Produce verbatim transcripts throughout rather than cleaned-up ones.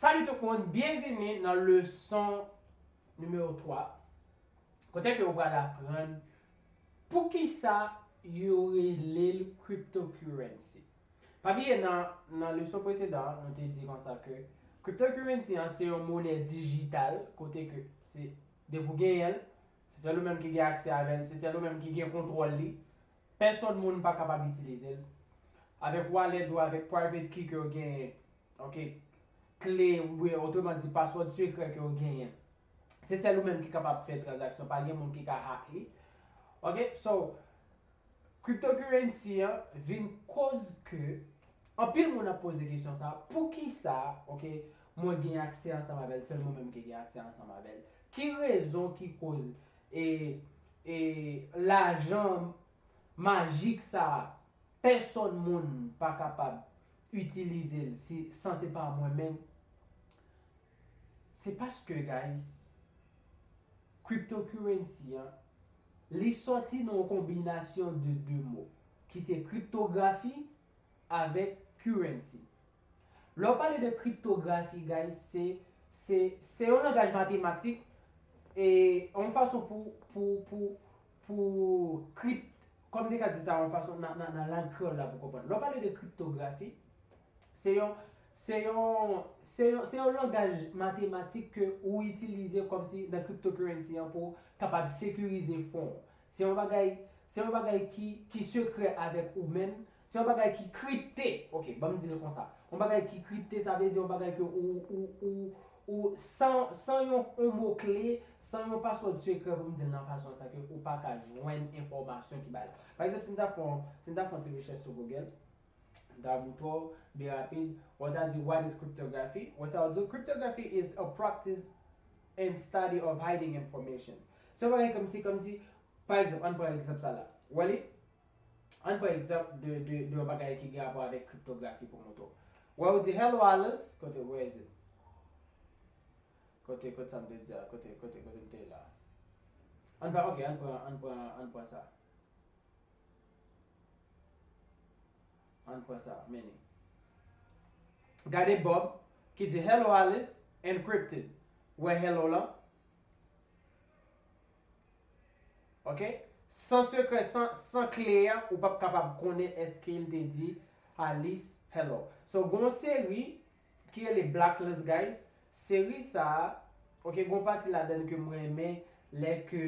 Salut tout moun, byenvini nan leson nimewo twa, kote ke ou pral aprann poukisa yo rele l cryptocurrency. Pa bliye nan, nan leson presedan an, nou te di konsa ke cryptocurrency an se yon monè dijital, kote ke se depi w genyen l, se sèl ou menm ki gen aksè avè l, se sèl ou menm ki gen kontwòl li. Pèsòn moun pa kapab itilize l. Avèk wallet ou avèk private key ke w genyen, ok, kle, oubyen otreman di password sekrè ke w genyen, se sèl ou menm ki kapab fè tranzaksyon, pa gen moun ki ka hack li. Ok, so, cryptocurrency an vin koz ke anpil moun ap poze kesyon sa, poukisa, ok, mwen gen aksè ansanm avè l, sèl mwen menm ki gen aksè ansanm avè l? Ki rezon ki koz e, e lajan majik sa, pèsòn moun pa kapab itilize l si, san se pa mwen menm? Se paske, guys, cryptocurrency an, li sòti nan yon konbinasyon de de mo, ki se kriptografi avèk currency. Lè w pale de kriptografi, guys, se, se, se yon langaj matematik e yon fason pou, pou, pou, pou kript, kòm m te ka di sa yon fason nan, nan, nan lang kreyòl la pou konprann. Lè w pale de kriptografi, se yon, se yon, se yon, se yon langaj matematik ke ou itilize kòmsi nan cryptocurrency an pou kapab sekirize fon w. Se yon bagay, se yon bagay ki, ki sekrè avèk ou menm, se yon bagay ki kripte. Ok, ban m di l konsa. Yon bagay ki kripte, sa vle di yon bagay ke ou, ou, ou, ou san, san yon, yon mo kle, san yon password sekrè pou m di l nan fason sa ke ou pa ka jwenn enfòmasyon ki ba l. Pa egzanp, si m ta fè yon, si m ta fè yon ti rechèch sou Google, m ta montre w byen rapid, ou ta di, "What is cryptography?" Wè sa w di, "Cryptography is a practice and study of hiding information." Se yon bagay kòmsi, kòmsi, pa egzanp, ann pran egzanp sa la. Wè li? Ann pran egzanp de, de, de yon bagay ki gen rapò avèk kriptografi pou montre w. Wè ou di, "Hello Alice." Kote, where is it? Kote, kote sa m te di a? Kote, kote, kote m te la? Ann pran, ok, ann pran, ann pran, ann pran sa. Ann pran sa, meaning. Gade Bob ki di, "Hello Alice," encrypted. Wè hello lan? Ok? San sekrè, san, san kle a, ou p ap kapab konnen èske l te di Alice hello. So, gon seri ki rele Blacklist, guys. Seri sa a, ok, gon pati ladan l ke m renmen, lè ke,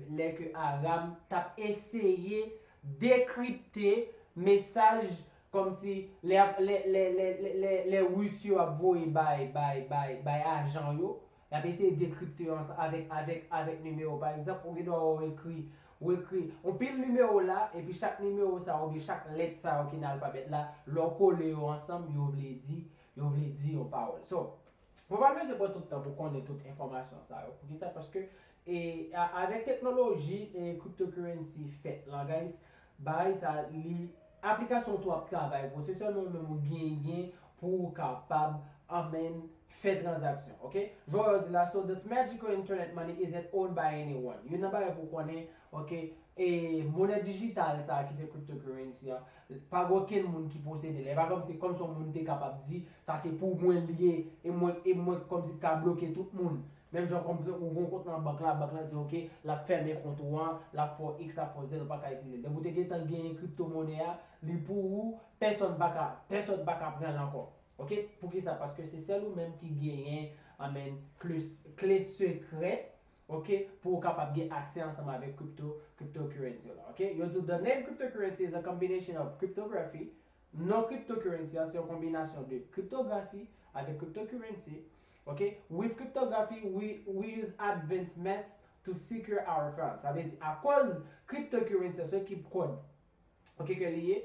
lè ke Aram t ap eseye dekripte mesaj kòmsi lè, lè, lè, lè, lè, lè, lè Ris yo ap voye bay, bay, bay, bay ajan yo, y ap eseye dekripte yo ansanm avèk, avèk, avèk nimewo. Pa egzanp, ou gen dwa wè w ekri, ou ekri yon pil nimewo la, epi chak nimewo sa yo, oubyen chak lèt sa yo ki nan alfabèt la, lè w kole yo ansanm, yo vle di, yo vle di yon pawòl. So, mwen pa bezwen pran tout tan pou konnen tout enfòmasyon sa yo. Poukisa? Paske, e, a, avèk teknoloji e cryptocurrency fèt la, guys, bagay sa, li, aplikasyon tou ap travay pou se sèlman ou menm ou genyen pou ou kapab, amen, fè tranzaksyon, ok? Jan w di la, so this magical internet money isn't owned by anyone. Youn nan bagay pou konnen, ok, e monè dijital sa ki se cryptocurrency an, pa gen okenn moun ki posede l. E pa kòmsi, kòmsi yon moun te kapab di, "Sa se pou mwen l ye, e mwen, e mwen kòmsi ka bloke tout moun." Menm jan kòmsi ou gon kont nan bank la, bank la di, "Ok, l ap fèmen kont ou an, l ap fè w X, l ap fè w Z, ou pa ka itilize l." Depi w te gentan genyen kriptomonè a, li pou ou, pèsòn pa ka, pèsòn pa ka pran l ankò. Ok? Poukisa? Paske se sèl ou menm ki genyen, amen, kle, kle sekrè, ok, pou w kapab gen aksè ansanm avèk crypto, cryptocurrency la, ok? Yo di, "The name cryptocurrency is a combination of cryptography." Non cryptocurrency an se yon konbinasyon de kriptografi avèk cryptocurrency, ok? "With cryptography, we, we use advanced math to secure our funds." Sa vle di, akoz cryptocurrency an se ki kòd, ok, ke li ye,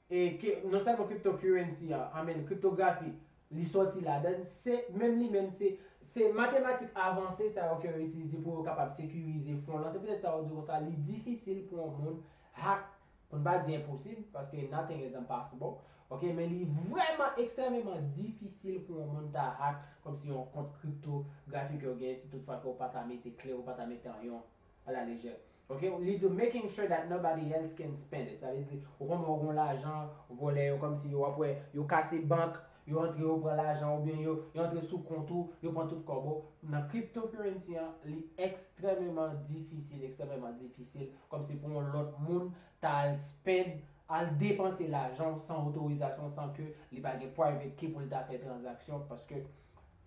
e ke non sèlman cryptocurrency an, I mean, kriptografi, li sòti ladan l, se menm li menm, se, se matematik avanse sa yo ke yo itilize pou yo kapab sekirize fon lan. Se poutèt sa yo di konsa, li difisil pou yon moun hack, pou n pa di enposib, paske nothing is impossible, ok, men li vrèman ekstrèmeman difisil pou yon moun ta hack kòmsi yon kont kriptografi ke w genyen, si toutfwa ke w pa ta mete kle, w pa ta mete anyen a la lejè. Ok, li di, "Making sure that nobody else can spend it." Sa vle di, ou konn wè w gon lajan, vòlè yo kòmsi yo, w ap wè, yo kase bank, yo antre, yo pran lajan, oubyen yo, yo antre sou kont ou, yo pran tout kòb ou. Nan cryptocurrency an, li ekstrèmeman difisil, ekstrèmeman difisil, kòmsi pou yon lòt moun ta al spend, al depanse lajan san otorizasyon, san ke li pa gen private key pou l ta fè tranzaksyon, paske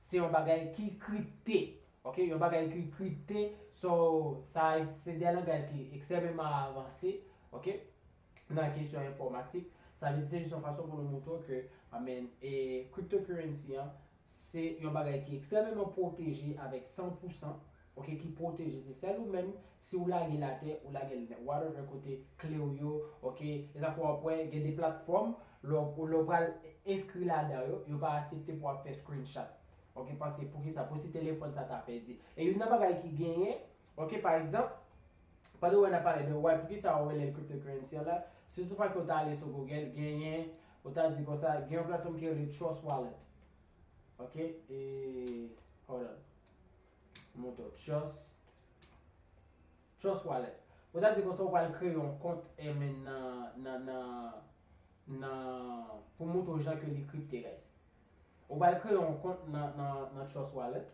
se yon bagay ki kripte. Ok, yon bagay ki kripte, so, sa se de langaj ki ekstrèmeman avanse, ok, nan kesyon enfòmatik. Sa vle di se jis yon fason pou nou montre ke, amen, e cryptocurrency an, se yon bagay ki ekstrèmeman pwoteje avèk san pou san, ok, ki pwoteje, se sèl ou menm, si ou lage l atè, ou lage l nan whatever kote kle w yo, ok, e sa fè w ap wè, gen de platfòm, lè w lè w pral enskri ladan yo, yo pa aksepte pou w ap fè screenshot. Ok, paske poukisa? Pou si telefòn sa ta pèdi. E youn nan bagay ki genyen, ok, pa egzanp, pandan w wè n ap pale de, why, poukisa yo rele l cryptocurrency an la, si toutfwa ke w ta ale sou Google, genyen, ou ta di konsa, gen yon platfòm ki rele Trust Wallet. Ok, e, hold on. Montre w, Trust, Trust Wallet. Ou ta di konsa, ou pral kreye yon kont, e men nan, nan, nan, nan, pou montre w jan ke li kripte, guys. Ou pral kreye yon kont nan, nan, nan Trust Wallet.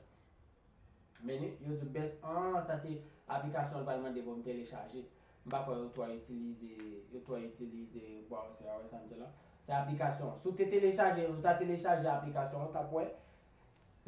Men yo di best, ah, sa se aplikasyon l pral mande pou m telechaje. M pa kwè yo twò itilize, yo twò itilize browser a, wè sa m di la. Se aplikasyon. Si w te telechaje, ou ta telechaje aplikasyon an, w t ap wè.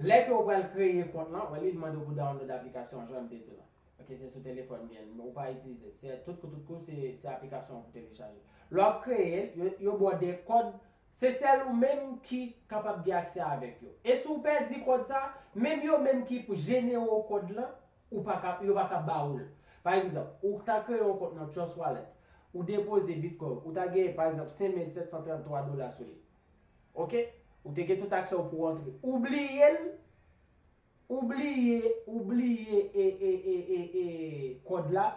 Lè ke w pral kreye kont lan, wè li mande w pou download aplikasyon an, jan m te di la. Ok, se sou telefòn gen, ou pa itilize l. Se tout kou, tout kou, se, se aplikasyon an pou telechaje. Lè w ap kreye l, yo, yo ba w de kòd, se sèl ou menm ki kapab gen aksè avèk yo. E si w pèdi kòd sa, menm yo menm ki pou jenere w kòd lan, ou pa ka, yo pa ka ba ou l. Pa egzanp, ou ta kreye yon kont nan Trust Wallet, ou depoze Bitcoin, ou ta genyen, pa egzanp, senk mil sèt san trant twa dola sou li. Ok? Ou te gen tout aksè w pou w antre. Ou bliye l, ou bliye, ou bliye e, e, e, e, e kòd la,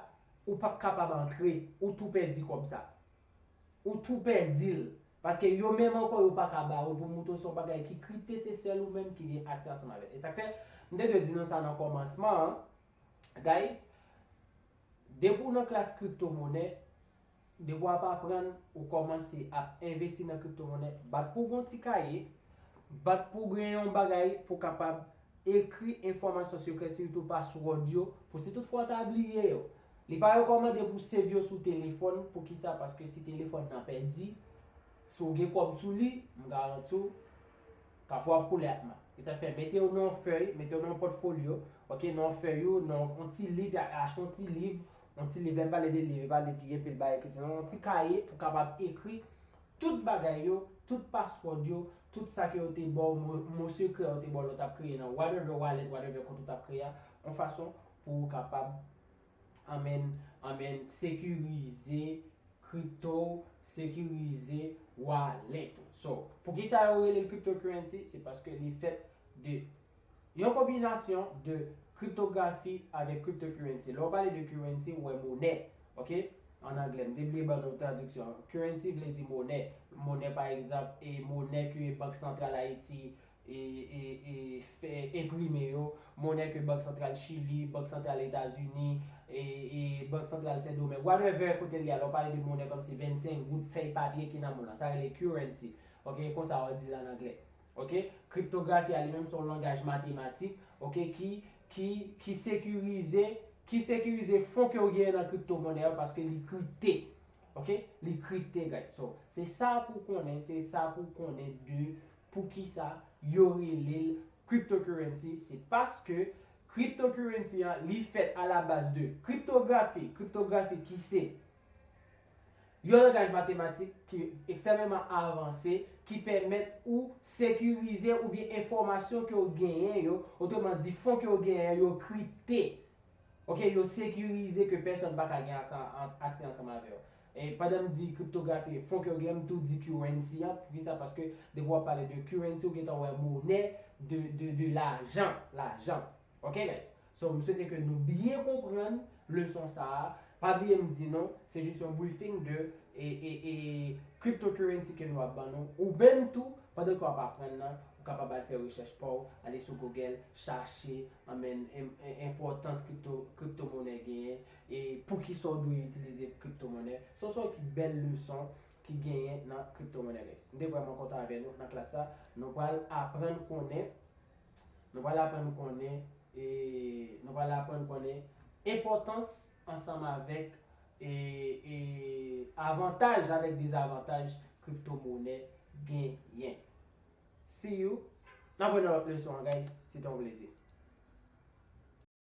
ou p ap kapab antre, ou tou pèdi kòb sa. Ou tou pèdi l. Paske yo menm ankò, yo pa ka ba ou l pou montre w se yon bagay ki kripte, se sèl ou menm ki gen aksè ansanm avè l. E sa k fè, m te dwe di nou sa nan kòmansman an, guys, depi w nan klas kripto monè, depi w ap aprann, ou kòmanse ap envesti nan kripto monè, bat pou w gen yon ti kaye, bat pou w gen yon bagay pou w kapab ekri enfòmasyon sekrè, sitou password yo, pou si toutfwa w ta bliye yo. Li pa rekòmande pou save yo sou telefòn, poukisa? Paske si telefòn nan pèdi, si w gen kòb sou li, m garanti w, kafou ap koule ak ma. E sa fè, mete yo nan yon fèy, mete yo nan yon pòtfolyo, ok, nan yon fèy ou, nan yon ti liv, achte yon ti liv, yon ti liv, lè m pale de liv, e pa liv ki gen pil bagay ki di, non, yon ti kaye pou kapab ekri tout bagay yo, tout password yo, tout sa ke yo te ba w, mo, mo sekrè yo te ba w lè w t ap kreye nan whatever wallet, whatever kont ou t ap kreye a, yon fason pou w kapab, anmen, anmen, sekirize kripto, sekirize wallet ou. So, poukisa yo rele l cryptocurrency? Se paske li fèt de yon konbinasyon de kriptografi avèk cryptocurrency. Lè w pale de currency, ou wè monè, ok? An anglè, m te bliye ban nou tradiksyon. Currency vle di monè. Monè, pa egzanp, e monè ke Bank Santral Ayiti e, e, e fè enprime yo, monè ke Bank Santral Chili, Bank Santral Etazini, e, e Bank Santral Sendomeng, whatever kote l ye a, lè w pale de monè kòmsi vennsenk goud fèy papye ki nan men w lan, sa rele currency. Ok, e konsa yo di l an anglè. Ok, kriptografi a li menm se yon langaj matematik, ok, ki, ki, ki sekirize, ki sekirize fon ke w genyen nan kripto monè yo paske li kripte. Ok, li kripte, guys. So, se sa pou konnen, se sa pou konnen de poukisa yo rele l cryptocurrency, se paske cryptocurrency an, li fèt a la baz de kriptografi, kriptografi ki se yon langaj matematik ki ekstrèmeman avanse, ki pèmèt ou sekirize oubyen enfòmasyon ke w genyen yo, otreman di, fon ke w genyen yo kripte. Ok, yo sekirize ke pèsòn pa ka gen aksè ansanm avè yo. E pandan m di kriptografi, fon ke yo gen, m tou di currency an. Poukisa? Paske depi w ap pale de currency, ou gentan wè monè, de, de, de lajan, lajan. Ok, guys? So, m swete ke nou byen konprann leson sa a. Pa bliye m di nou, se jis yon briefing de e, e, e cryptocurrency ke nou ap ban nou. Ou menm tou, pandan ke w ap aprann nan, ou kapab al fè rechèch pa w, ale sou Google, chache, anmen, en, en, enpòtans kripto, kriptomonè genyen, e poukisa w dwe itilize kriptomonè. So, se yon bèl leson ki genyen nan kriptomonè guys. M te vrèman kontan avè nou nan klas sa. Nou pral aprann konnen, nou pral aprann konnen, e, nou pral aprann konnen enpòtans ansanm avèk e, e avantaj avèk dezavantaj kriptomonè genyen. See you nan pwochèn lòt leson an guys, se te yon plezi.